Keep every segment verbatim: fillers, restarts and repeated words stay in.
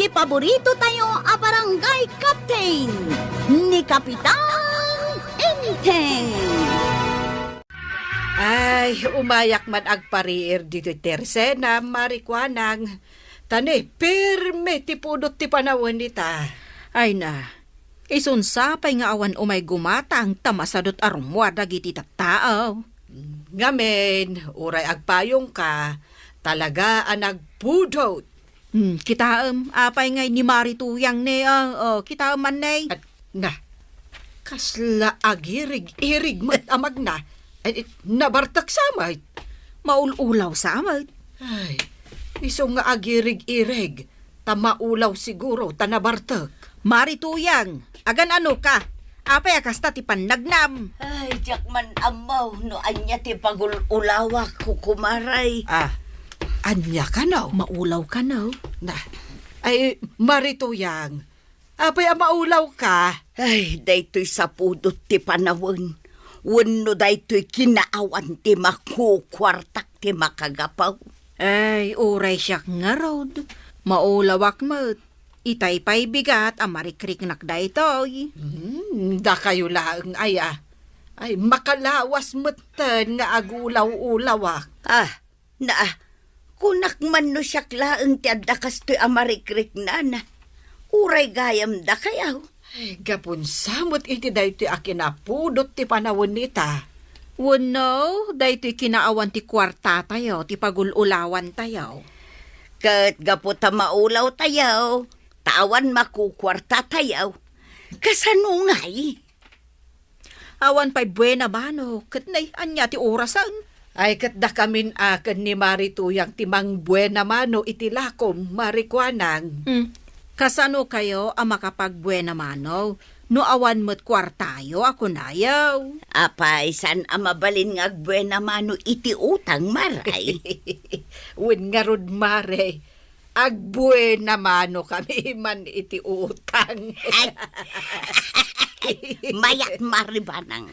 Paborito tayo a barangay captain, ni Kapitan Enteng. Ay, umayak man agpariir ditoy Tersena, Marikuanang. Ta ni, pirme ti pudot ti panawen ita. Ay na, isun sapay nga awan umay gumatang ta masadut a rummuar dagiti tattao. Ngamin, uray agpayongka, talaga a nagpudot. Hmm, kitaem, apay ngay ni Mari Tuyang ne, ah, oh, kitaem man ne. At, na, kasla agirig-irig met a magna. Ay, nabartek sa met. Maul-ulaw sa met. Ay, isu nga agirig-irig, ta maulaw siguro, ta nabartek. Mari Tuyang, agan-ano ka? Apay a kasta ti pannagnam? Ay, diak man ammo no ania ti pagul-ulawak, kukumaray. Ah, ania kano? Maulaw kano? Na, ay, Mari Tuyang, apay a maulaw ka? Ay, daytoy sapudot ti panawen. Wenno daytoy kinaawan ti makukuartak ti makagapu. Ay, uray siak ngarud. Maulawak met. Itay pay bigat a marikriknak daytoy. Hmm, dakayo laeng aya. Ay, makalawas metten nga agulaw-ulawak. Ah, na, kunak man no siak laeng ti adda kastoy a marikriknan. Uray gayam dakayo. Ay, gapun sa met iti daytoy a kinapudot ti panawen ita. Wenno, daytoy kinaawan ti kuartatayo, ti pagul-ulawantayo. Ket gapu ta maulawtayo, ta awan makukuartatayo. Kasano ngay? Awan pay buena mano, ket nay, ania ti orasen? Ay, ket dakamin a ken ni Mari Tuyang ti mangbuena mano iti lakom, Mari Kuanang. Hmm. Kasano kayo a makapagbuena mano no awan met kuartayo a kunayo? Apay, saan a mabalin nga agbuena mano iti utang, Maray? Wen ngarud, Mare, agbuena mano kami man iti utang. Ay. Mayat, Mari Banang.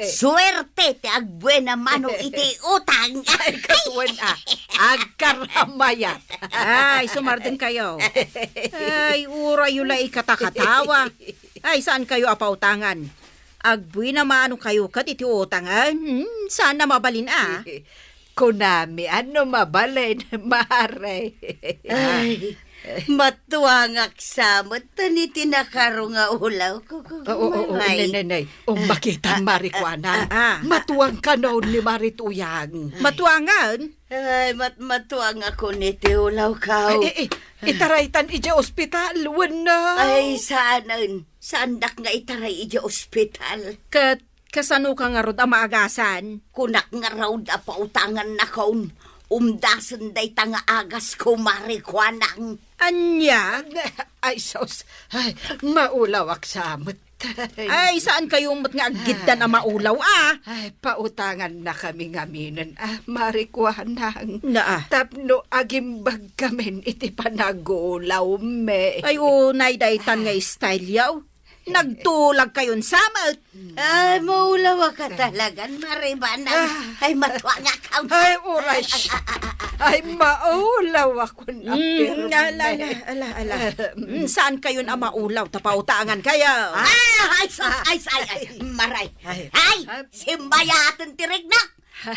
Suerte ti agbuena mano iti utang. Ay, katuan a. Agkaramayat. Ay, sumardeng kayo. Ay, urayo la ikatakatawa. Ay, saan kayo a pautangan? Agbuena mano kayo ket iti utang, ah? Hmm, saan a mabalin, ah? Kunami, ano mabalin, Mare? Ay, matuangak sa met iti nakaro nga ulaw, kukumaray. Oo, oo, oo, nay, nay, nay. O, ah, makita, ah, Mari Kuana. Ah, ah, ah. Matuang kano ni Mari Tuyang. Matuangan? Ay, mat-, matuangakon iti ulaw, kaw. Ay, eh, eh, itaraytan iti ospital, wenno? Ay, saanen. Saandak nga itaray iti ospital. Ket kasano ka ngarud a maagasan? Kunak ngarud a pautangannakon. Umdasen dayta nga agasko, Mari Kuanang. Ania? Ay, sus. Ay, maulawak sa met. Ay, saan kayo met nga aggiddan a maulaw, ah? Ay, pautangannakami ngaminen, ah, Mari Kuanang. Naa. Tapno agimbagkamin iti panagulawmi. Ay, unay daytan nga style yaw. Nagtulag kayon sa met. Ay, maulaw ka talagan, Mari Banang. Ah. Ay, matuangak. Ay, uray. Ay, maulaw ako na pirme. Mm, ala, ala, ala, ala. Mm, saan kayon a maulaw? Ta pautangan kayo. Ah, ay, sus, ay, ay, ay, Maray. Ay. Ay, simbayaten ti riknak.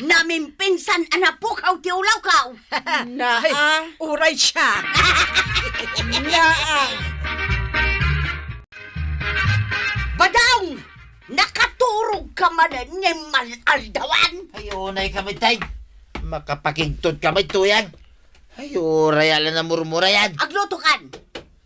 Namimpinsan a napukaw ti ulaw, kaw. Na, ay, ah, uray siya. Na, ah. Badong! Nakaturog ka manen nga mal-aldawan? Ay, unay kami, tay. Makapakigtot kami, Tuyang. Ay, uray ala namurmurayan. Agluto kan.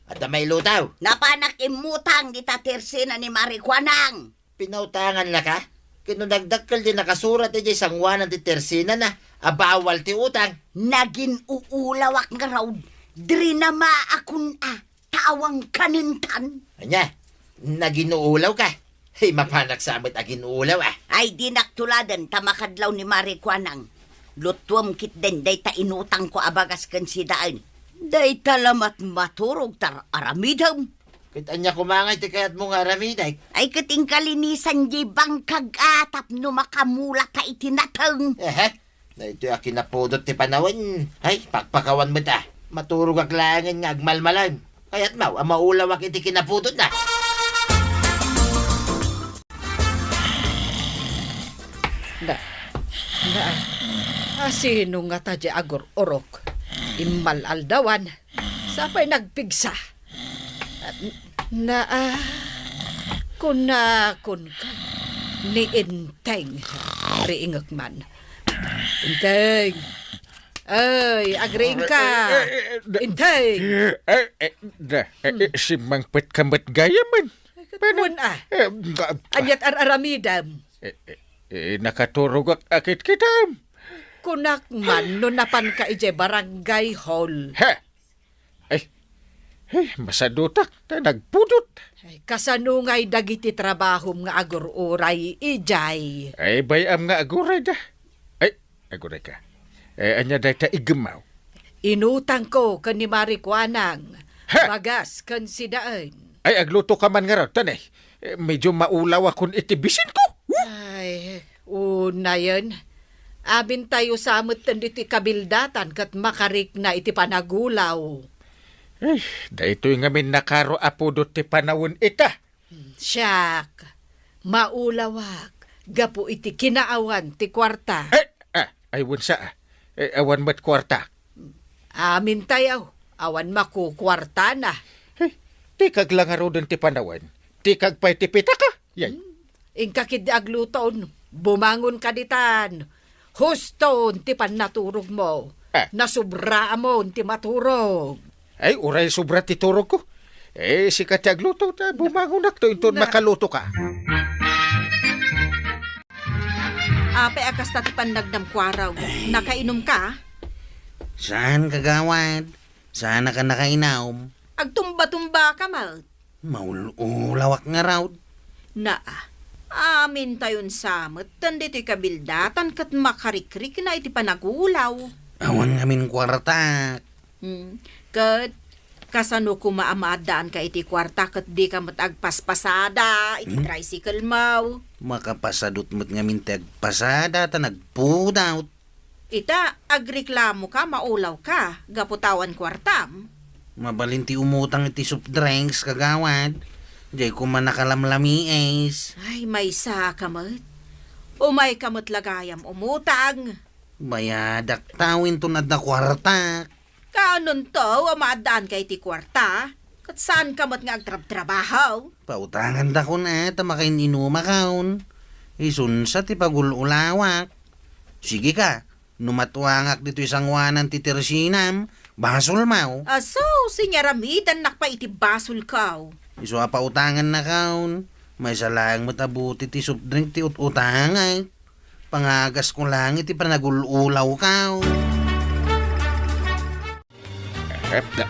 Adda mailutaw. Napanak immutang dita tersena ni Mari Kuanang. Pinautangan na ka? Kino nagdakkel di nakasurat iti sanguanan ti tersenana a bawal ti utang? Nagin-uulawak ngarud. Diri na maakun a. Ta awan kanentan. Ania? Naginuulaw ka? Hey, mapanak sa met aginuulaw, ah. Ay, dinak tuladen ta makadlaw ni Mari Kuanang. Lutuem ketdin dayta inutangko a bagas ken sidaen. Dayta la met maturog ta aramidem. Ket ania koma ngay ti kayatmo nga aramidek? Ay, ket inkalinisan di bangkag a tapno makamula ta iti nateng. Ehe. Daytoy a kinapudot ti panawen. Ay, pakpakawan met a. Maturogak laengen nga agmalmalen. Kayatmo a maulawak iti kinapudotna? Na, na, asino ngata diay agur-urok? Immal-aldawan, sapay nagpigsa. Na, ah, kuna, kunka, ni Enteng, riingek man. Enteng! Ay, agriingka! Eh, eh, eh, da- Enteng! Eh, eh, da- eh, eh, simmangpetka met gayamen. Ay, ket wen, ah. Eh, nga- Aniat ar-aramidem? Eh, eh, eh, nakaturogak a kitkitem. Kunak man no napanka idiay barangay hall. He! Ay, ay, masadutak ta nagpudot. Ay, kasano ngay dagiti trabahom nga agur-uray idiay? Ay, bay-am nga agurayda. Ay, agurayka. Ay, ania dayta igemmaw? Inutangko ken ni Mari Kuanang, Ha? Bagas ken sidaen. Ay, aglutoka man ngarud, tanay. Eh, medyo maulawakon iti bisinko. Huh? Ay, unayen. Amintayo sa metten ditoy kabildatan ket makarikna iti panagulaw. Eh, daytoy ngamin nakaro a pudot ti panawen ita. Siak, maulawak gapu iti kinaawan ti kuarta. Eh, ah, ay, wensa, ah. Eh, awan met kuarta. Amintayo, awan makukuartana. Hey, tikag la ngaruden ti panawen. Tikag pay ti pitaka. Yay. Hmm. Inka ketdi agluton. Bumangonka ditan. Huston ti pannaturogmo. Ah. Nasubraamon ti maturog. Ay, uray sobra ti turogko. Eh, sika ti agluto, ta bumangonakto inton Na- makalutoka. Apay a kasta ti pannagnam, Kuarog? Nakainomka? Saan, kagawad. Saanaka nakainom. Agtumba-tumbaka met. Maul-ulawak ngarud. Naa, amintayon sa metten ditoy kabildatan ket makarikrikna iti panagulaw. Awan ngamin kuartak. Hmm. Ket kasano koma a maaddaanka iti kuarta ket dika met agpaspasada iti Hmm? tricycle-mo? Makapasadut met ngamin ti agpasada ta nagpudot. Ita, agreklamoka, maulawka, gapu ta awan kuartam? Mabalin ti umutang iti soft drinks, kagawad. Diay koma nakalamlamiis. Ay, maysaka met. Umayka met la gayam umutang. Bayadak ta, inton adda kuartak. Kaanonto a maaddaanka iti kuarta, ket saanka met nga agtrabtrabaho? Pautangandakon a ta makainumakon. Isunsa ti pagul-ulawak. Sige ka, no matuangak ditoy sangoanan ti tersinam, basolmo. Aso, sinyaramidannak pay iti basolko. Isu a pautangannakon, maysa laeng met a bote ti soft drink ti ut-utangek. Pangagasko laeng iti panagul-ulawko. Eh, eh,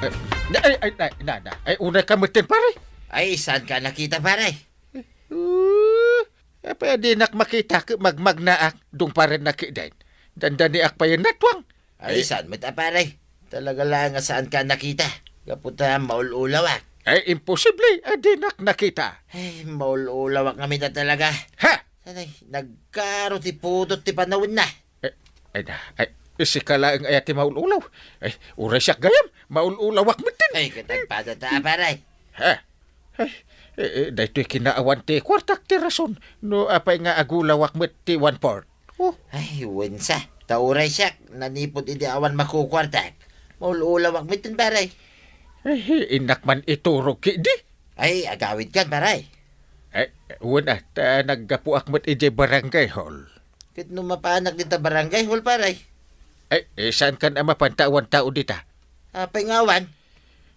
eh, ay, ay, ay, na, na. Ay, unayka metten, pare. Ay, saanka a nakita, pare? Uh, apay a dinak makita ket magmagnaak, dungparen nakiden. Dandaniak payen natuang. Ay, Eh. saan met a, pare? Talaga laeng a saanka a nakita. Gapu ta maul-ulawak. Ay, imposible a dinak nakita. Ay, maul-ulawak ngamin a talaga. Ha? Sanay, nagkaro ti pudot ti panawenna. Eh, ay na, ay, sika laeng aya ti maul-ulaw. Ay, uray siak gayam, maul-ulawak metten. Ay, ket agpadata, pare. Ha? Ay, eh, eh, daytoy kinaawan ti kuartak ti rason no apay nga agulawak met ti one-fourth. Oh. Ay, wensa. Ta uray siak, nanipud idi awan makukuartak. Maul-ulawak metten, pare. Ay, innak man iturog ketdi. Ay, agawidkan, pare. Ay, wen a, ta naggapuak met idiay barangay hall. Ket no mapanak dita barangay hall, pare? Ay, eh, saankan a mapan ta awan tao dita? Apay nga awan?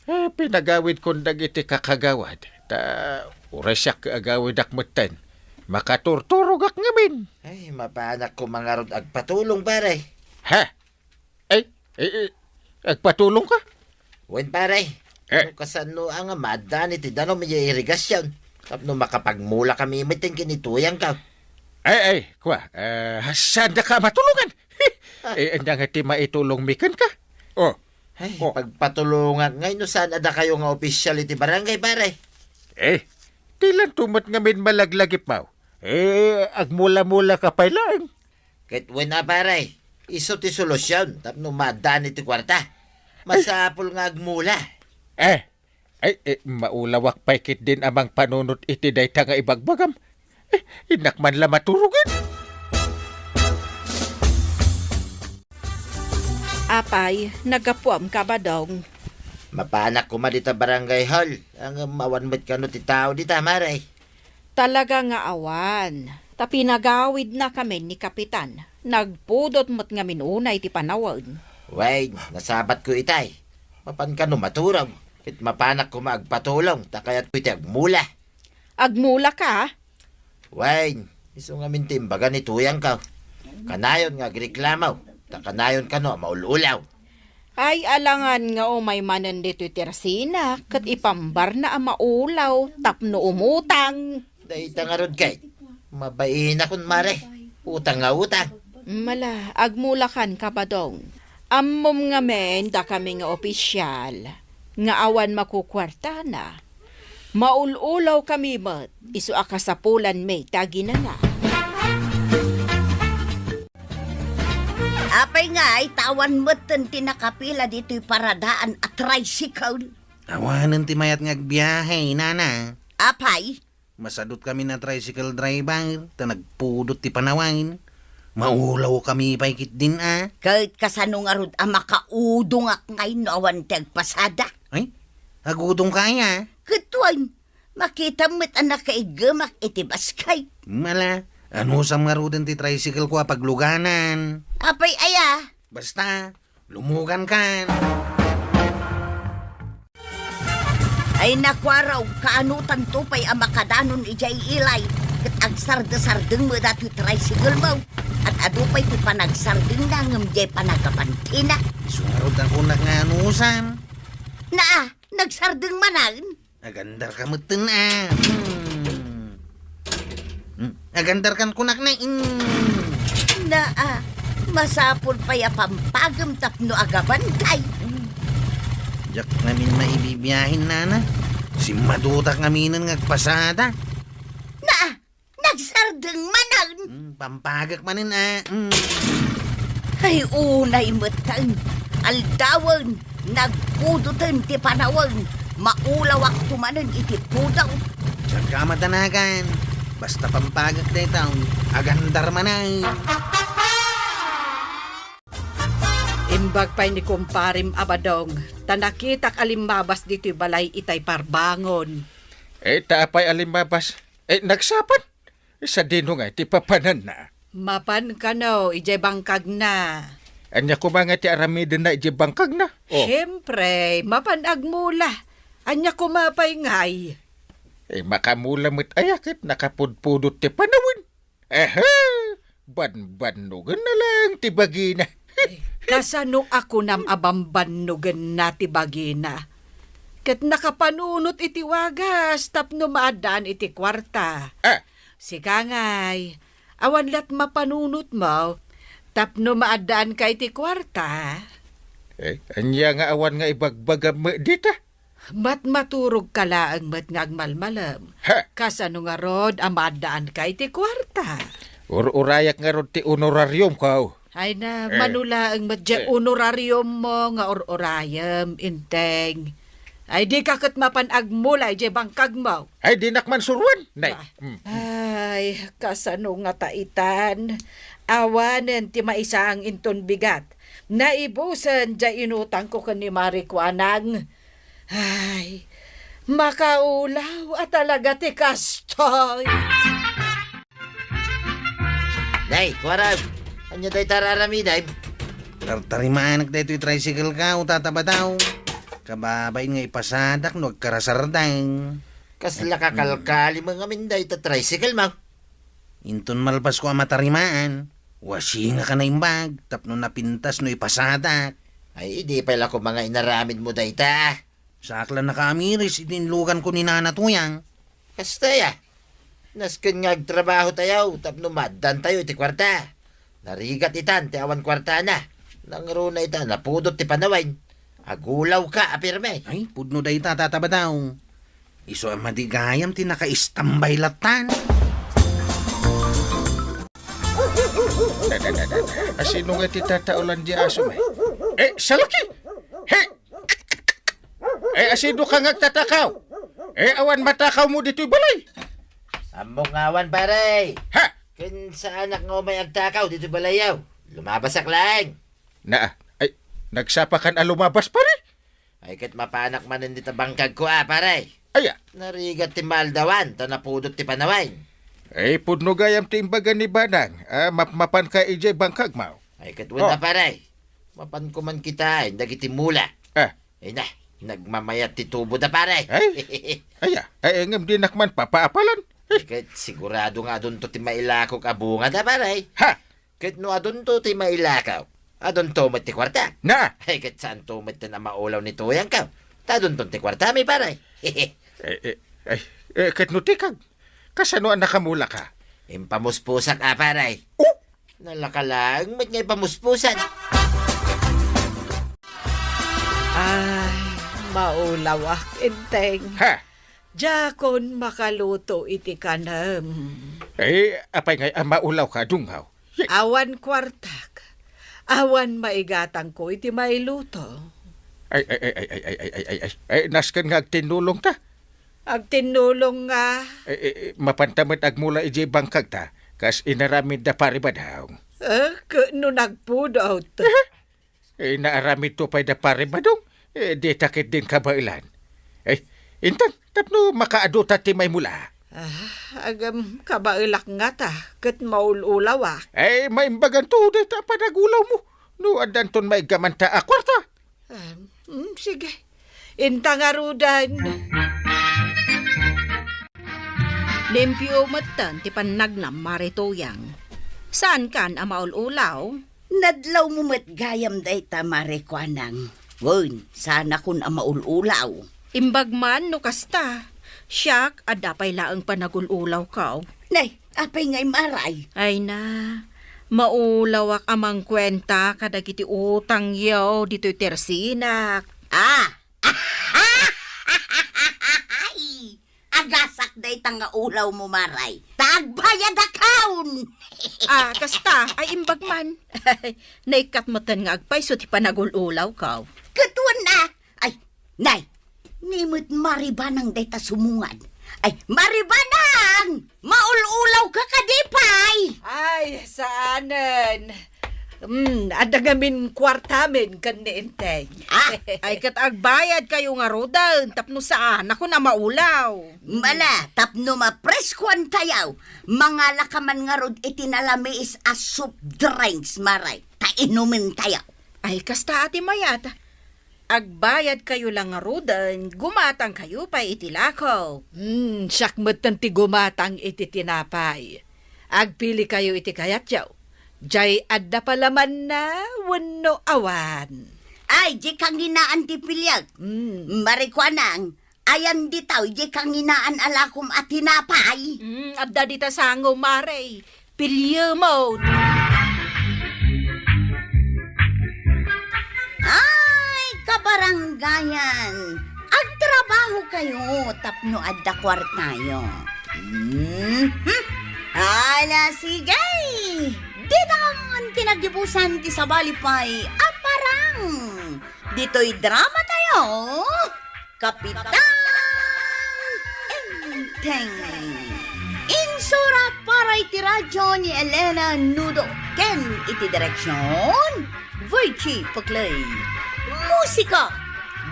Eh, pinagawidkon dagiti kakagawad. Ta uray siak agawidak metten. Makaturturogak ngamin. Ay, mapanak koma ngarud agpatulong, pare. Ha? Ay, eh, eh, agpatulongka? Wen, pare. Eh. No kasano a nga maaddaan iti danum idiay irigasion tapno makapagmulakami metten ken ni tuyangko. Ay, ay, kua, eh, saandaka a matulongan? Ah. Eh, ania nga ti maitulongmi kenka? Oh. Ay, Oh. pagpatulongak ngay no saan a dakayo nga opisyal iti barangay, pare. Eh, dilanto met ngamin malaglagipmaw. Eh, agmula-mulaka pay laeng. Ket wen a, pare, isu ti solusion tapno maaddaan iti kuarta. Masapul nga agmula. Eh, Ay, eh, maulawak pay ketdin a mangpanunot iti dayta nga ibagbagam. Eh, innak man la maturogen. Apay, naggapuam ka, Badong? Mapanak koma dita barangay hall. Ngem awan met kano ti tao dita, Mare. Talaga nga awan. Ta pinagawidnakamin ni Kapitan. Nagpudot met ngamin unay ti panawen. Wen, nasabatko itay. Mapan kano maturog. Ket mapanak koma agpatulong, ta kayatko iti agmula. Agmula ka? Wen, isu ngamin ti imbaga ni tuyangko. Kanayon nga agreklamo, ta kanayon kano a maul-ulaw. Ay, alangan nga umay manen ditoy terasina, ket ipambarna a maulaw tapno umutang. Dayta ngarud ket, mabainakon, Mare. Utang nga utang. Mala, agmulakan ka, Badong. Ammom ngamin dakami nga opisyal nga awan makukuartana. Maul-ulaw kami met, isu a kasapulanmi ti aginana. Apay ngay, ta awan metten ti nakapila ditoy paradaan a tricycle? Awanen ti mayat nga agbiahe, nana. Apay? Masadut kami a tricycle driver, ta nagpudot ti panawen. Maulaw kami pay ketdin a. Ket kasano ngarud a makaudongak ngay no awan ti agpasada? Ay, agudong ka aya? Ket wen, makitam met a nakaiggemak iti basket. Mala, anusam ngaruden ti tricycle ko a pagluganan. Apay aya? Basta, lumugan kan. Ay nakuaraw, kaanotanto pay a makadanon idiay ilay, ket agsardesardeng met datoy tricycle mo. Ad-adu pay ti panagsardengna ngem diay panagabantina. Isu ngarud a kunak nga anusam. Naa, nagsardeng manen. Agandar ka metten a. Hmm. Hmm. Agandar kan kunak na. Hmm. Naa, masapul pay a pampagem tapno agabantay. Hmm. Diak ngamin maibibiahen, nana. Simmadutak ngaminen nga agpasada. Naa, nagsardeng manen. Hmm, pampagek manen a. Hmm. Ay, unay metten. Aldawen, nagpudoten ti panawen. Maulawakto manen iti pudaw. Diak ka madanagan. Basta pampagek dayta, agandar manen. Imbag pay ni kumparem a Badong, ta nakitak a limmabas ditoy balay itay parbangon. Eh, ta apay a limmabas? Eh, nagsapan? Sadino nga ti papananna? Mapan kano idiay bangkagna. Ania koma nga ti aramidenna idiay bangkagna? Oh. Siempre, mapan agmula. Ania koma pay ngay? Eh, makamula met aya ket nakapudpudot ti panawen. Ehe, banbannogenna laeng ti bagina. Kasano a kunam a banbannogenna ti bagina? Ket nakapanunot iti wagas tapno maaddaan iti kuarta. Ah. Sika ngay, awan la't mapanunotmo tapno maaddaanka iti kuarta? Eh, ania nga awan nga ibagbagam dita? Mat-, maturogka laeng met nga agmalmalem. Ha? Kasano ngarud a maaddaanka iti kuarta? Ur-urayak ngarud ti honorariumko. Ay na, eh, mano laeng met diay, eh, honorariummo nga ur-urayem, Enteng. Ay, dika ket mapan agmula idiay bangkagmo. Ay, dinak man suroen, nay. Ah. Mm. Ay, kasano ngata itan? Awanen ti maisaang inton bigat. Naibusen diay inutangko ken ni Mari Kuanang. Ay, makaulaw a talaga ti kastoy. Nay, kuarag, ania dayta ar-aramidem? Tartarimaanak daytoy tricycle ko, Tata Badaw. Kababain nga ipasadak no agkarasardeng. Kasla kakalkali mo ngamin dayta tricycle mo? Inton malpasko a matarimaan, wasingak a naimbag tapno napintas no ipasadak. Ay, idi pay la koma nga inaramidmo dayta. Saak la nakaamiris iti inluganko ni Nana Tuyang. Kasta aya, nasken nga agtrabahotayo tapno maaddaantayo iti kuarta. Narigat itan ti awan kuartana. Nangruna ita napudot ti panawen. Agulawka a pirme. Ay, pudno dayta, Tata Badaw. Isu a madi gayam ti nakaistambay lattan. Asino nga ti tataolan di aso, eh? Eh, salaki! Hey! Eh, asino ka nga agtatakaw? Eh, awan matakawmo ditoy balay. Ammok nga awan, pare. Ha? Ken saanak nga umay agtakaw ditoy balayyo. Lumabasak laeng. Na, ay, nagsapa kan a lumabas, pare? Ay, ket mapanak manen dita bangkagko, a, pare. Aya. Narigat ti maaldawan, ta napudot ti panawen. Ay, pudno gayam ti imbaga ni Banang, a, mapmapanka idiay bangkagmo. Ay, ket wen a, pare. Mapanko man kitaen dagiti mula. Ah. Ay na, nagmamayat ti tubo da, pare. Ay? Aya, ay, ngem dinak man papaapalan. Ay, ket sigurado nga adunto ti mailakok a bunga da, pare. Ha? Ket no adunto ti mailakaw, adunto met ti kuarta. Na! Ay, ket saanto met ten a maulaw ni tuyangkaw. Ta adunton ti kuartami, pare. Eh, eh, ay, eh, ket no tikag, kasano a nakamulaka? Impamuspusak a, pare. Oh! Nalaka laeng met nga ipamuspusan. Ay, maulawak, Enteng. Ha? Diakon makaluto iti kanem. Eh, apay ngay a maulawka, Dungaw? Ye- Awan kuartak. Awan maigatangko iti mailuto. Ay, ay, ay, ay, ay, ay, ay, ay, ay, ay, nasken nga agtinnulongta. Agtinnulong nga. Eh, eh, eh, mapanta met agmula idiay bangkagta, kas inaramid da Pari Badong. Eh, ke-, no nagpudot. Eh, naaramidto pay da Pari Badong, eh, dita ket din kabaelan. Eh, Enteng, tapno makaaduta ti maimula. Ah, agam, kabaelak ngata, ket maul-ulawak. Eh, maimbaganto dayta a panagulawmo. No addanton maiggamanta a kuarta. Ah, mm, sige. Inta ngaruden. Limpio metten ti pannagnam, Mare Tuyang. Saankan a maul-ulaw? Nadlawmo met gayam dayta, Mare Kuanang. Wen, saanakon a maul-ulaw. Imbag man no kasta. Siak, adda pay laeng panagul-ulawko. Nay, apay ngay, Mare? Ay na, maulawak a mangkuenta kadagiti utangyo ditoy tersinak. Ah! Ay! Agasak dayta nga ulawmo, Mare. Ta agbayadakon! Ah, kasta, ay imbag man. Naikkat metten nga agpayso ti panagul-ulawko. Ket wen a, ay, nay, ni met Mare Banang dayta sumungad. Ay, Mare Banang! Maul-ulawka kadi pay? Ay, saanen. Hmm, adda ngamin kuartamin ken ni Enteng. Ah. Ay, ket agbayadkayo ngaruden tapno saanakon a maulaw. Mala, tapno mapreskuantayo, mangalaka man ngarud iti nalamiis a soft drinks, Mare, ta inumentayo. Ay, kasta a ti mayat. Agbayadkayo la ngaruden, gumatangkayo pay iti lako. Hmm, siak metten ti gumatang iti tinapay. Agpilikayo iti kayatyo. Jay adda palamanna wenno awan. Ay, jay kanginaan ti piliek. Hmm. Mare Kuanang, ayan ditaw, jay kanginaan a lakom a tinapay. Hmm, adda dita sango, Mare. Piliemon. Ay, kabarangayan, agtrabahokayo tapno adda kuartayo. Mhm. Ala, sige. Ditan ti naggibusan ti sabali pay a parang. Ditoy drama tayo. Kapitan Enteng. Insurat para iti radyo ni Elena Nudo ken iti direksyon, Virgie Puclay. Musika,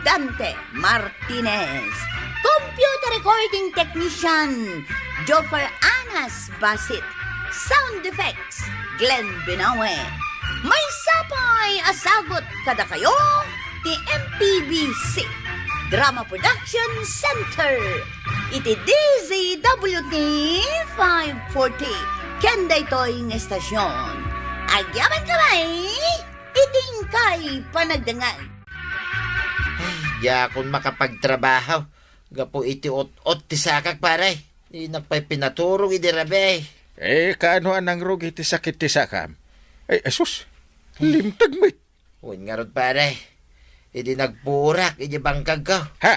Dante Martinez. Computer recording technician, Joffer Anas Basit. Sound effects, Glenn Binawe. Maysa pay a sagut kadakayo ti M P B C Drama Production Center iti D Z W T five forty ken daytoy nga estasyon. Agyaman kami iti inkay panagdengngeg. Ay, diakon makapagtrabaho gapu iti ot-ot ti sakak, pare. Dinak pay pinaturong idi rabii. Eh, kaano a nangrugi ti sakit ti sakam? Ay, asus, limteg met. Wen ngarud, pare. Idi nagpurak iti bangkagko. Ha?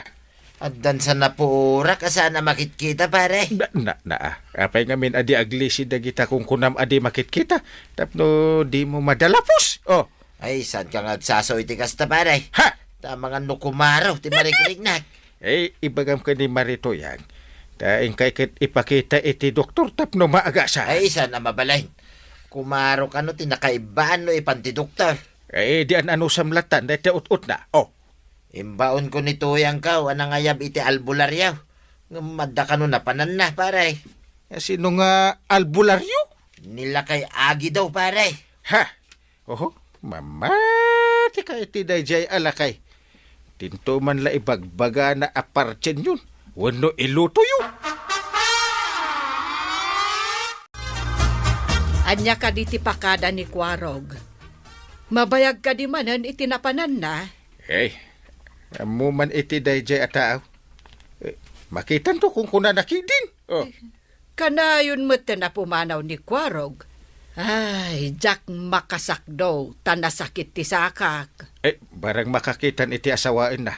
Addan sa napurak a saan a makitkita, pare. Na, na, na, ah. Apay ngamin a di aglisi dagita kunkunam a di makitkita? Tapno dimo madalapos. Oh. Ay, saanka nga agsasaw iti kasta, pare? Ha? Ta amangan no kumaro ti marikriknak. Eh, ibagam ken ni Mari Tuyang. Ta inkay ket ipakita iti doktor tapno maagasan. Ay, saan a mabalin. Kumaro kano ti nakaibbaan no ipan ti doktor. Eh, di an-anusam latan, dayta ut-utna. Oh. Imbaonko ni Tuyangko a nangayab iti albularyo. Ngem adda kano napananna, pare. Sino nga albularyo? Ni Lakay Agido, pare. Ha? Oho, mamatika iti daydiay a lakay. Dinto man la ibagbagana a partienyon wenno ilutoyo. Ania kadi ti pakada ni Kuarog? Mabayag kadi manen iti napananna? Ay, ammo man iti daydiay a tao. Eh, makitanto kunkunana ketdin. Oh. Kanayon met ti napumanaw ni Kuarog. Ay, diak makasakdo, ta nasakit ti sakak. Eh, barang makakitan iti asawaenna.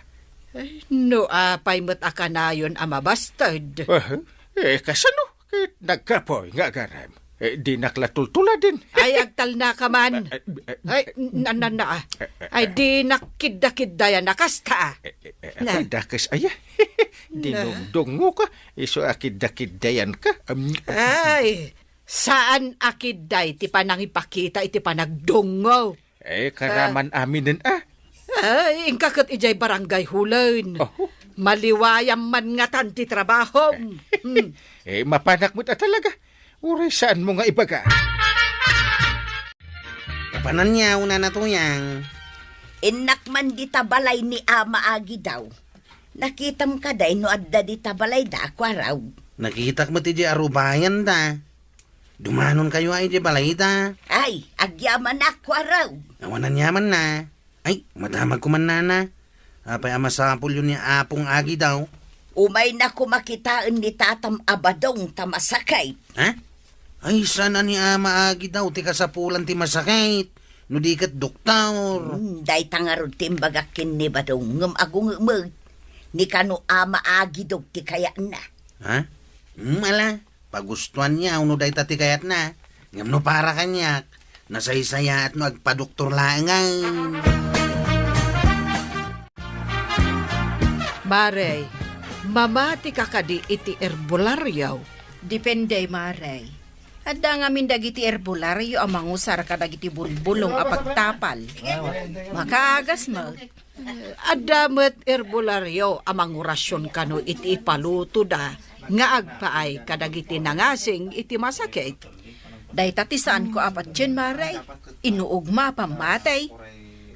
Ay, no apay met a kanayon a mabasted. Ah, eh, kasano? Ket nagkapoy nga agarem. Eh, dinak la tultuladen. Ay, agtalna ka man. Eh, eh, Ay, eh, nananna, ah. Eh, eh, Ay, eh. Dinak kidda-kiddayan a kasta, ah. Eh, eh, eh, Na. Apay dakes aya? Na. Dinungdungngo ka. Isu a kidda-kiddayan ka. Am, Ay, saan a kidday ti panangipakita iti panagdungngo? Eh, karaman aminen, ah. Ay, inka ket idiay barangay hulen. Oh. Maliwayam man ngatan ti trabahom. Hmm. Eh, mapanak met a talaga. Uray saanmo nga ibaga. Kapananyaw, Nana Tuyang. Innak man dita balay ni Ama Agidaw. Nakitam kadi no adda dita balayda, Kuarog? Nakitak met idiay arubayanda. Dumanonkayo a idiay balayda. Ay, agyamanak, Kuarog. Awan aniamanna. Ay, madamagko man, Nana. Apay a masapulyo ni Apong Agidaw? Umayna koma kitaen ni Tatam a Badong ta masakit. Ha? Ay, saan a ni Ama Agidaw ti kasapulan ti masakit, no di ket doktor. Hmm, dayta ngarud ti imbagak ken ni Badong, ngem agunget met. Ni kano Ama Agidaw ti kayatna. Ha? Hmm, ala. Pagustoanyo no dayta ti kayatna. Ngem no para kaniak, nasaysayaat no agpadoktor laengen. Mare, mamatika kadi iti herbolario? Depende, Mare. Adda ngamin dagiti herbolario a mangusar kadagiti bulbulong a pagtapal. Makaagas met. Adda met herbolario a mangurasion kano iti ipalutoda nga agpaay kadagiti nangasing iti masakit. Dayta ti saanko a patien, Mare. Inuogmo a pammatey.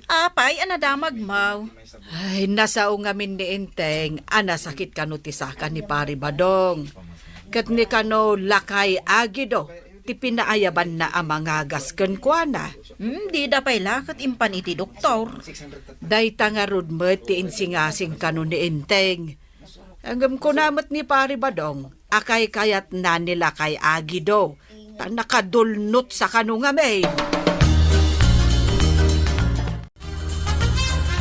Apay a nadamagmo? Ay, nasao ngamin ni Enteng a nasakit kano ti saka ni Pari Badong. Ket ni kano Lakay Agido ti pinaayabanna a mangagas kenkuana. Hmm, dida pay la ket impan iti doktor. Dayta ngarud met ti insingasing kano ni Enteng. Ngem kuna met ni Pari Badong a kaykayatna ni Lakay Agido, ta nakadulnot sa kano ngamin.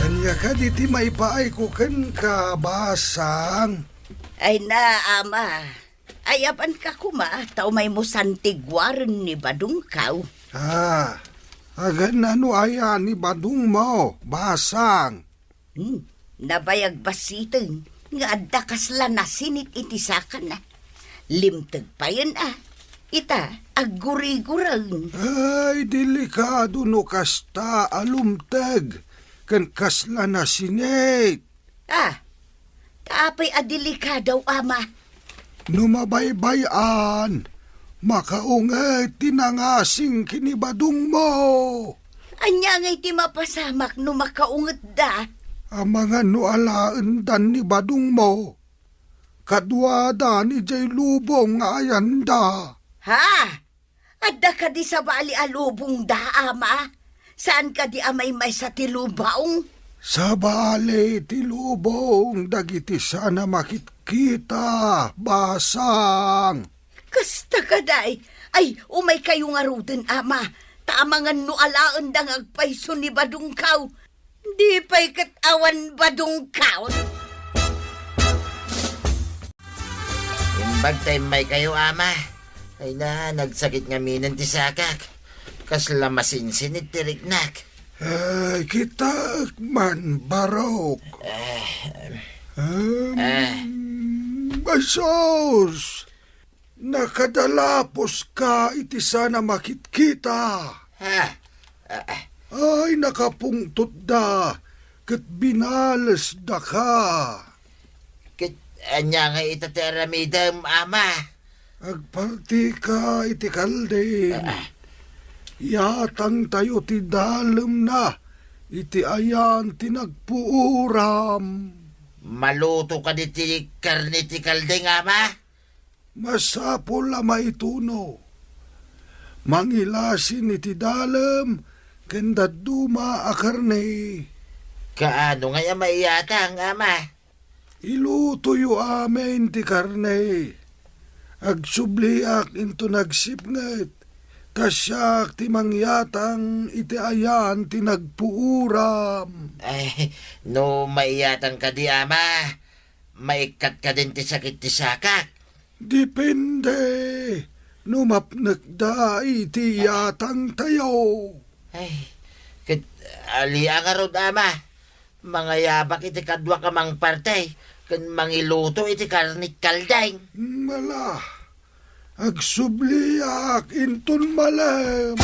Ania kadi ti maipaayko kenka, Basang? Ay na, Ama. Ayabanka koma, ta umaymo santiguaren ni Badongko. Ah, aganna no aya ni Badongmo, Basang? Hmm, nabayag bassiten nga adda kasla nasinit iti sakana. Limteg payen a. Ita, agguriguren. Ay, delikado no kasta a lumteg ken kasla nasinit. Ah, ta apay a delikado, Ama? No mabaybay-an, makaunget ti nangasing ken ni Badongmo. Ania ngay ti mapasamak no makaungetda? Amangan no alaendan ni Badongmo. Kaduada idiay lubong nga ayanda. Ha? Adda kadi sabali a lubongda, Ama? Saan kadi a maymaysa ti lubong? Sabali ti lubong dagiti saan a makitkita, Basang. Kasta kadi? Ay, umaykayo ngaruden, Ama. Ta amangan no alaenda nga agpayso ni Badongko. Di pay ket awan Badongko. Imbag ta immaykayo, Ama. Ay na, nagsakit ngaminen ti sakak. Kasla masinsinit ti riknak. Eh, kitaek man, Barok. Eh, Em, eh. Ay, sus! Nakadalapuska iti saan a makitkita. Ah, ah, ah. Ay, nakapungtotda, ket binalesdaka. Ket ania ngay ita ti aramidem, Ama? Agpartika iti kalding. Ah. Iyatangtayo ti dalemna iti ayan ti nagpuuram. Maluto kadi ti karne ti kalding, Ama? Masapul a maituno. Mangilasin iti dalem ken dadduma a karne. Kaano ngay a maiyatang, Ama? Ilutoyo amin ti karne. Agsubliak inton agsipnget, ta siak ti mangyatang iti ayan ti nagpuuram. Ay, no maiyatang kadi, Ama, maikkat kadin ti sakit ti sakak? Depende no mapnekda iti iyatangtayo. Ay, ket ali a ngarud, Ama. Mangayabak iti kaduak a mangparte ken mangiluto iti karne ti kalding. Mala, agsubliak inton malem.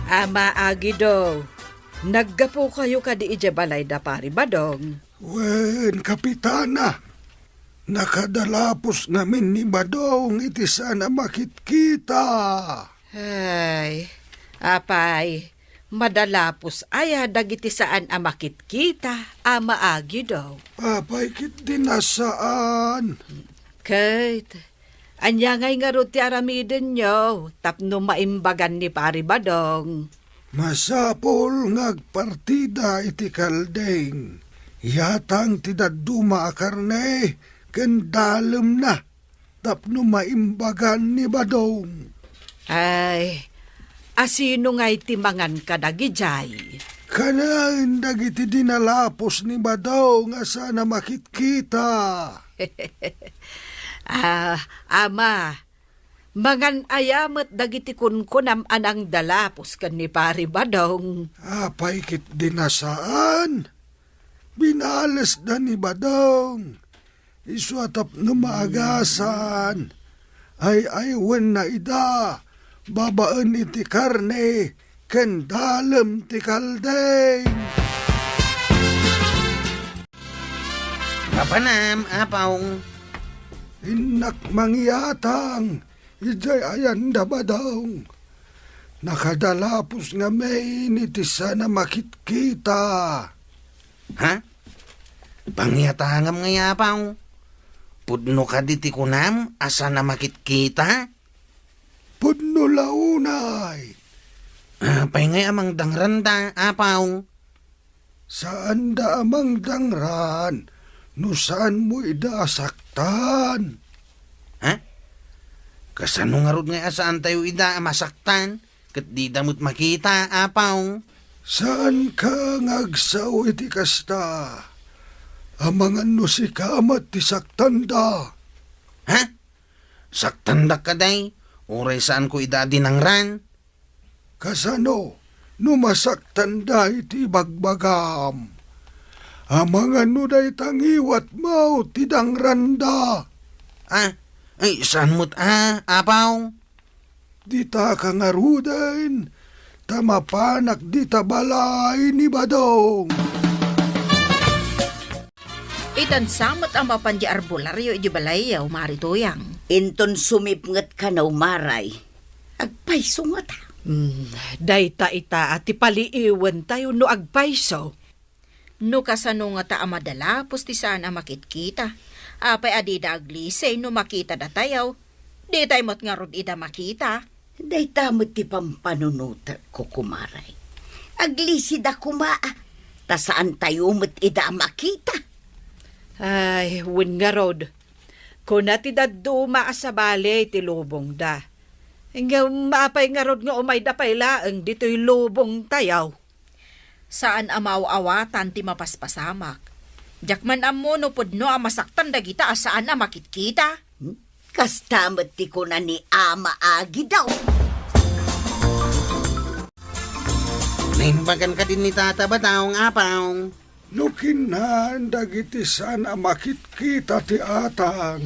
Ama Agido, naggapukayo kadi idiay balay da Pari Badong? Wen, Kapitana, nakadalapos ngamin ni Badong iti saan a makitkita. Ay, apay, madalapos aya dagiti saan a makitkita, Ama Agido? Apay ketdi a saan? Ket, ania ngay ngarud ti aramidenyo tapno maimbagan ni Pari Badong? Masapul nga agpartida iti kalding. Iyatang ti dadduma a karne ken dalemna tapno maimbagan ni Badong. Ay, asino ngay ti mangan kadagidiay? Kanen dagiti dinalapos ni Badong a saan a makitkita. Ah, Ama, mangan aya met dagiti kunkunam a nangdalapos ken ni Pari Badong? Apay ketdi a saan? Binalesda ni Badong. Isu a tapno maagasan, ay-aywenna ida babaen iti karne ken dalem ti kalding. Mapanam, Apo. Innak mangiyatang idiay ayan da Badong. Nakadalapos ngamin iti saan a makitkita. Ha? Pangiyatangam ngay, Apo. Pudno kadi ti kunam a saan a makitkita? Pudno la unay. Apay ngay a mangdangranda, Apo? Saanda a mangdangran no saanmo ida a saktan. Ha? Kasano ngarud ngay a saantayo ida a masaktan ket dida met makita, Apo? Saanka nga agsao iti kasta. Amangan no sika met ti saktanda. Ha? Saktandak kadi, uray saanko ida a dinangran? Kasano no masaktanda iti ibagbagam? Amangan no dayta ngiwatmo ti dangranda. Ah, ay, saan met a, Apo? Ditaka ngaruden, ta mapanak dita balay ni Badong. Itan sa met a mapan di arbolaryo idi balayyo, Mari Tuyang. Inton sumipnget kano, Maray, agpayso ngata. Hmm, dayta ita a ti paliiwentayo no agpayso. No kasano ngata a madalapos ti saan a makitkita? Apay a dida aglisi no makita datayo? Ditay met ngarud ida makita. Dayta met ti pampanunotek, kukumaray. Aglisida koma, ta saantayo met ida a makita. Ay, wen ngarud. Kuna ti dadduma a sabali ti lubongda. Ngem apay ngarud nga umayda pay laeng ditoy lubongtayo? Saan a maaw-awatan ti mapaspasamak. Diak man ammo no pudno a masaktan dagita a saan a makitkita. Hmm? Kasta met ti kuna ni Ama Agidaw. Imbagan kadin ni Tata Badong, Apaw. No kinnan dagiti saan a makitkita ti atang,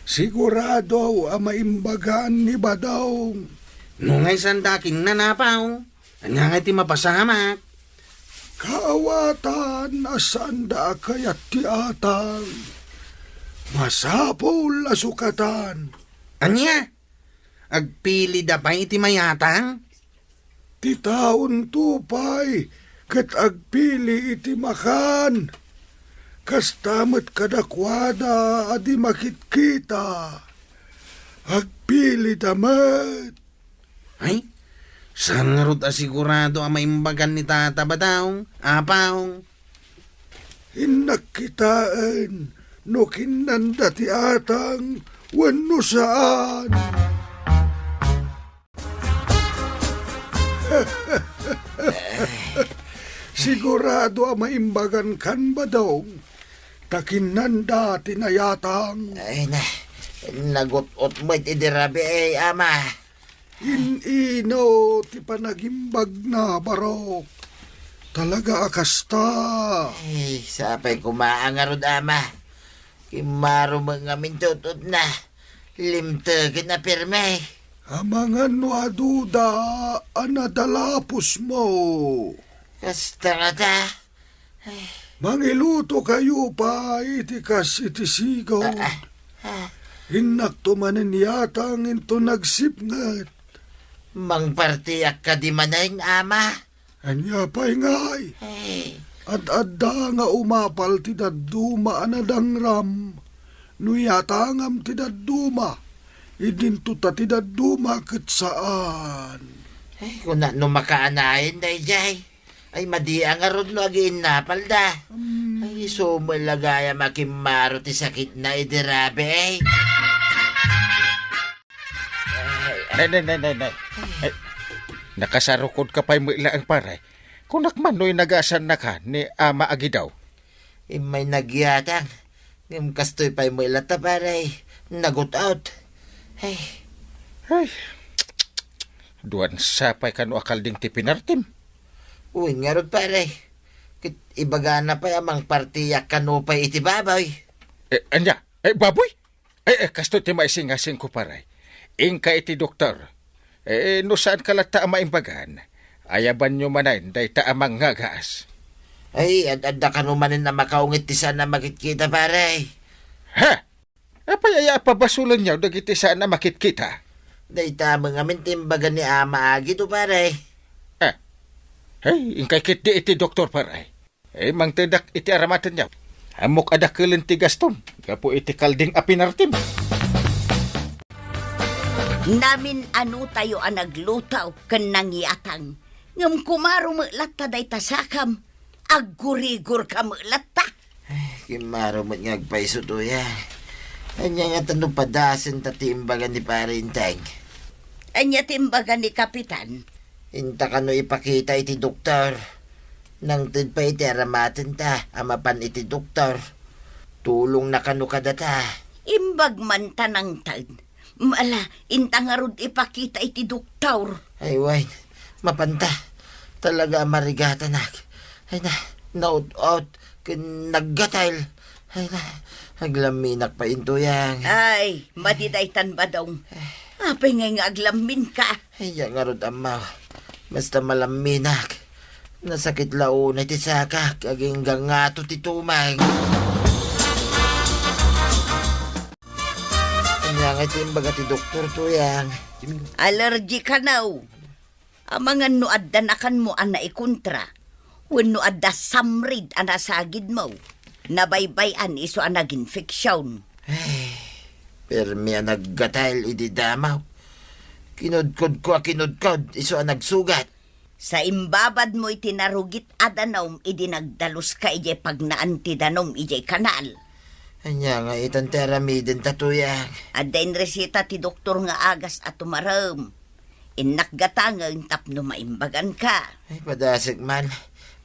sigurado a maimbagan ni Badong. No nga saan da kinnan, Apaw, ania nga ti mapasamak? Kaawatan a saan da a kayat ti atang. Masapul a sukatan. Ania? Agpili da pay iti mayatang? Ti taonto pay ket agpili iti makan. Kasta met kadakuada a di makitkita. Agpili da met. Ay, saan ngarud a sigurado a maimbagan ni Tata Badong, Apaw? Innak kitaen no kinnanda ti atang wenno saan. Sigurado a maimbagan kan Badong ta kinnanda ti nayatang. Ay na, nagut-ot met idi rabii, Ama. In-ino ti panagimbagna, Barok? Talaga a kasta. Ay, sapay koma a ngarud, Ama. Kimmaro met ngamin ti ut-utna. Limtegen a pirme. Amangan no aduda a nadalapusmo. Kasta ngata. Mangiluto kayo pay iti kas iti sigud. Ah, ah, ah. Innakto manen yatang inton nagsipnget. Mangpartiak kadi manen, Ama? Ania pay ngay? Ay. Ad-adda nga umapal ti dadduma a nadangram. No yatangam ti dadduma, idinto ta ti dadduma ket saan. Ay, kuna no makaanayen daydiay. Ay, madi a ngarud no agiinnapalda. Hmm. Ay, isu met la gayam a kimmaro ti sakitna idi rabii. Ay, ay. Nay, nay, nay, nay, nay. Ay, nakasarukodka pay met laeng, pare. Kunak man no inagasannaka ni Ama Agidaw. Immay nagyatang. Ngem kastoy pay met latta, pare. Nagut-ot. Ay. Ay. Duan sapay kano a kalding ti pinartim. Wen ngarud, pare. Ket ibagana pay a mangpartiak kano pay iti baboy. Eh, ania? Eh, baboy? Eh, eh, kastoy ti maisingasingko, pare. Inka iti doktor. Eh, no saanka latta a maimbagan, ayabanyo manen dayta a mangngagas. Ay, ad-adda kano manen a makaungit ti saan a makitkita, pare. Ha? Apay aya a pabasolenyo dagiti saan a makitkita? Dayta met ngamin ti imbaga ni Ama Agidaw, pare. Ah. Ay, inkay ketdi iti doktor, pare. Eh, mangtedak iti aramatenyo. Ammok a dakelen ti gastom gapu iti kalding a pinartim. Namin-anotayo a nagluto ken nangyatang. Ngem kumaro met latta dayta sakam. Aggurigorka met latta. Ay, kimmaro met nga agpayso, Tuyang. Ania ngata no padasenta ti imbaga ni Pare Enteng? Ania ti imbaga ni Kapitan? Inta kano ipakita iti doktor. Nangted pay iti aramatenta a mapan iti doktor. Tulongna kano kadata. Imbag man ta nangted. Ala, inta ngarud ipakita iti doktor. Ay, wen, mapanta. Talaga a marigatanak. Ay na, naut-ot, ken naggatel. Ay na, aglamminak pay, Tuyang. Ay, madi daytan, Badong. Apay ngay nga aglamminka? Ay, ya ngarud, Ama. Basta malamminak. Nasakit la unay ti sakak, agingga ngato ti tumeng. Ania nga ti imbaga ti doktor, Tuyang? Allergy kano. Amangan no adda nakanmo a naikontra, wenno adda samrid a nasagidmo, nabaybay-an isu a naginfeksion. Ay, permi a naggatel idi damaw. Kinudkodko a kinudkod isu a nagsugat. Sa imbabadmo iti narugit a danum idi nagdaluska idiay pagnaan ti danum idiay kanal. Ania nga itan ti aramidenta, Tuyang? Adda inreseta ti doktor nga agas a tumarem. Innak gatangen tapno maimbaganka. Ay, padasek man.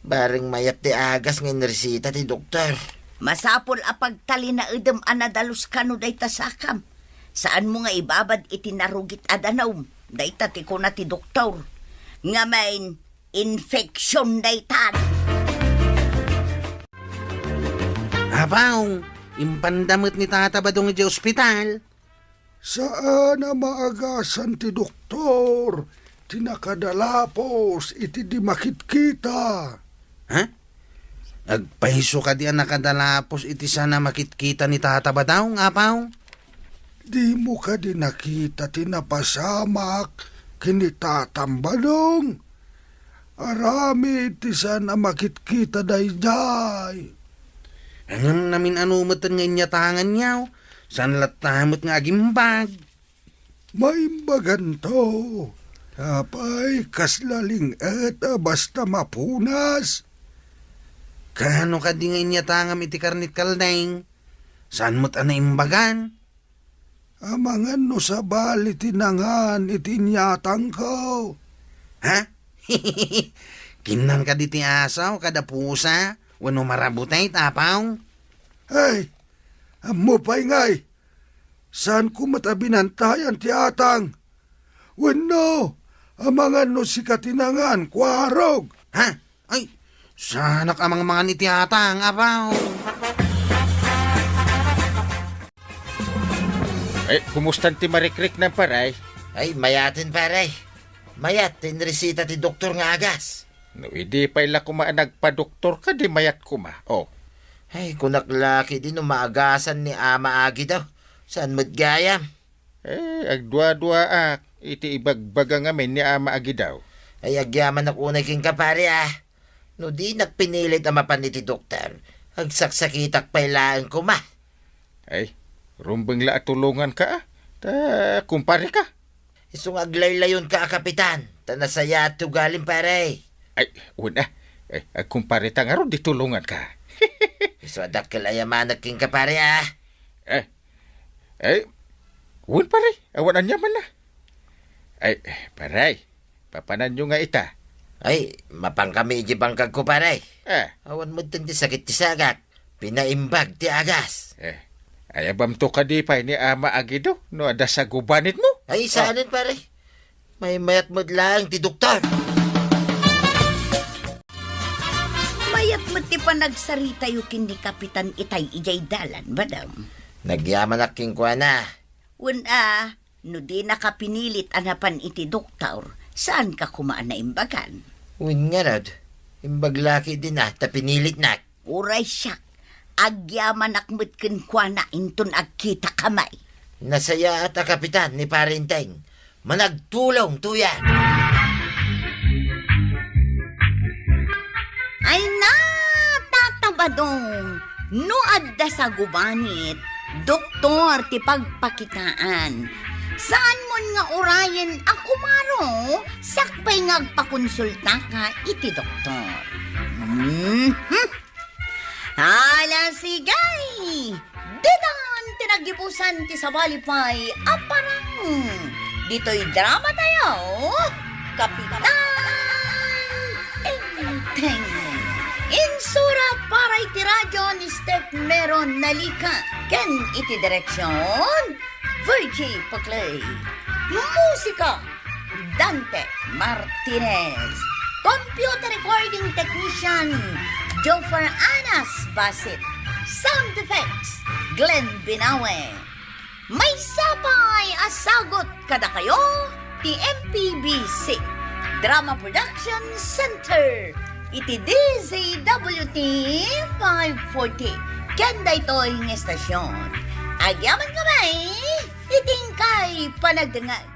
Bareng mayat ti agas nga inreseta ti doktor. Masapul a pagtalinaedem a nadalus kano dayta sakam. Saanmo nga ibabad iti narugit a danum. Dayta ti kuna ti doktor. Ngamin, Infection daytan. Abaw, impanda met ni Tata Badong idiay ospital. Saan a maagasan ti doktor ti nakadalapos iti di makitkita. Ha? Agpayso kadi a nakadalapos iti saan a makitkita ni Tata Badong, Apaw? Dimo kadi nakita ti napasamak ken ni Tatam Badong? Aramid ti saan a makitkita daydiay. Ngem namin-ano metten nga inyatanganyo, saan latta met nga agimbag. Maimbaganto. Apay, kasla ling-et a basta mapunas. Kaano kadi nga inyatangam iti karnit kaldeng? Saan met a naimbagan? Amangan no sabali ti nangan iti inyatangko. Ha? Kinnan kadi ti asaw kada pusa wenno marabutay, Apaw? Ay, ammo pay ngay. Saanko met a binantayan ti atang. Wenno, amangan no sika ti nangan, kuarog. Ha? Ay, saanak a mangmangan iti atang, Apaw. Eh, kumustan ti marikriknam, pare? Ay, mayaten, pare. Mayat ti inresita ti doktor nga agas. No idi pay la koma a nagpadoktor kadi mayat koma, oh. Ay, kunak la ketdi no maagasan ni Ama Agidaw. Saan met gayam? Eh, agduaduaak iti ibagbaga ngamin ni Ama Agidaw. Ay, agyamanak unay kenka, pare, ah. No dinak pinilit a mapan iti doktor, agsaksakitak pay laeng koma. Ay, rumbeng la a tulonganka, ah. Ta kumpare ka. Isu nga aglaylayonka a kapitan, ta nasayaat ti ugalim, pare. Ay, wen, ah. Ay, agkumpare ta ngarud di tulonganka. Isu a dakkel a yamanak kenka, pare, ah. Eh, eh, wen, pare, awan aniamanna. Ay, pare, papananyo nga ita. Ay, mapankami iti bangkagko, pare. Eh. Awan metten ti sakit ti sagak. Pinaimbag ti agas. Eh, ayabamto kadi pay ni Ama Agido no adda sagubanitmo? Ay, saanen, pare. Maymayat met laeng ti doktor. Mayat met ti panagsaritayo ken ni Kapitan itay idiay dalan, madam. Nagyamanak kenkuana. Wen a, no dinaka pinilit a napan iti doktor, saanka koma a naimbagan? Wen ngarud, imbag la ketdin a ta pinilitnak. Uray siak, agyamanak met kenkuana inton agkitaka met. Nasayaat a kapitan ni Pare Enteng. Managtulong tuya. Ay na, Tata Badong, no adda sagubanit, doktor ti pagpakitaan. Saanmon nga urayen a kumaro, sakbay nga agpakonsultaka iti doktor. Mhm. Ala, sige! Ditan ti naggibusan ti sabali pay a parang. Ditoy drama tayo, Kapitan Enteng. Insura para iti radyo ni Steph Meron Nalika ken iti direksyon, Virgie Paclay. Musika, Dante Martinez. Computer recording technician, Joffer Anas Basit. Sound effects, Glenn Binawe. Maysa pay a sagut kadakayo ti M P B C Drama Production Center iti D Z W T five forty. Ken daytoy nga estasyon. Agyamankami iti inkay panagdengngeg.